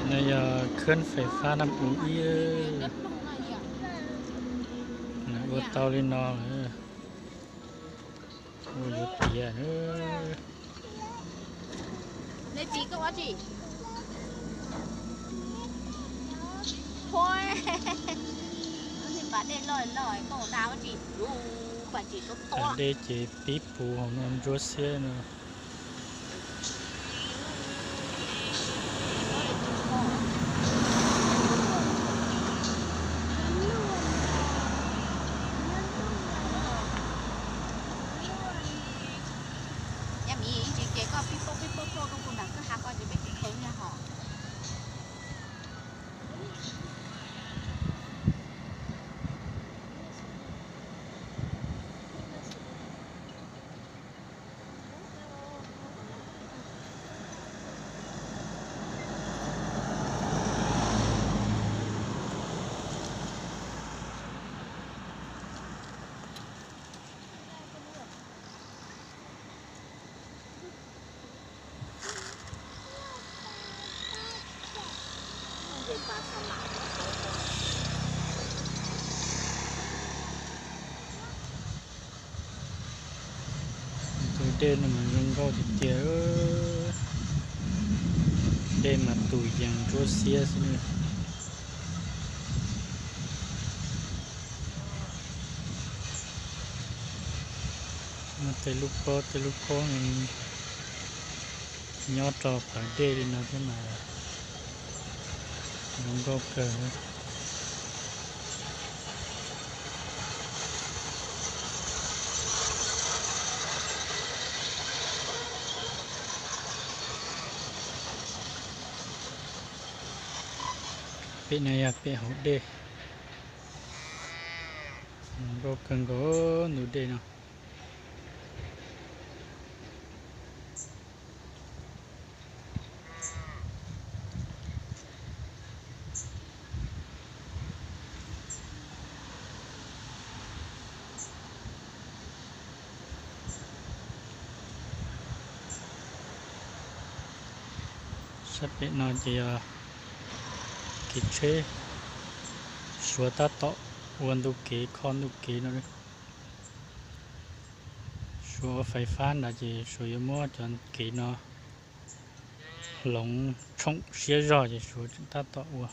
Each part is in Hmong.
No yog khab fais fab Nam U ib, nws ua tau li no lawm, ua yuav tiav na. Pas dej ces pib puv hauv no ntsuab xiab no. Yam mi ib tsis ces koj pib pauj pib pauj pauj rau kuv nram kwj ha ko ces peb tsis khaws li hos. Tus dej no mas zoo nkauj tiag tiag, dej mas tus yees ntsuab xiab xwb. Muaj tej lub pob tej lub kob nyob rau pas dej li no thiab mas zoo nkauj kawg. Pem no yog pem hauv dej, zoo nkauj kawg nkaus ntug dej no. Sab pem no ces yog kev tsheb, Suav tab tom ua ntu kev kho ntu kev no. Suav ua fais fab ntawd ces Suav yuav muab cov kev no hloov tshoom siab zog ces Suav tseem tab tom ua.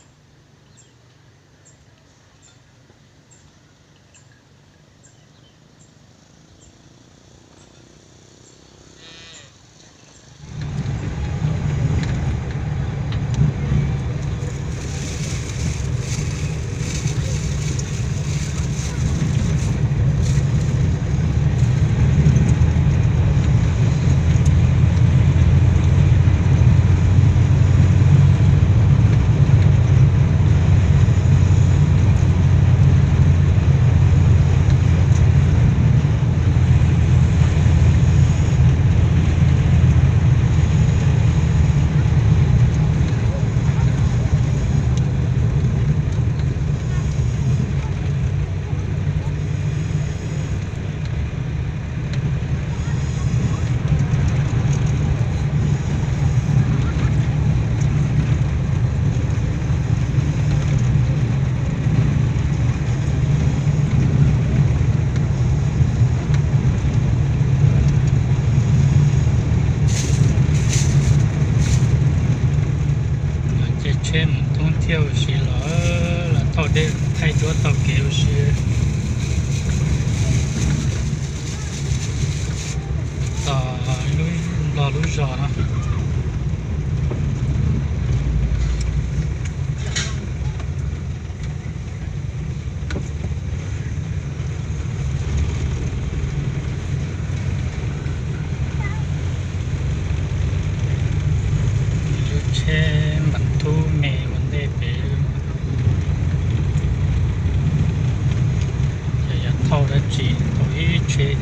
Ces tsheb mus thoob thiab ua si los, los thauj dej thaij duab taug kev ua si tom lub, Nplog lub zos no. Lub tsheb npas thub me ua ntej pem, yog thauj dab tsi, thauj ib tsheb.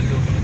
lug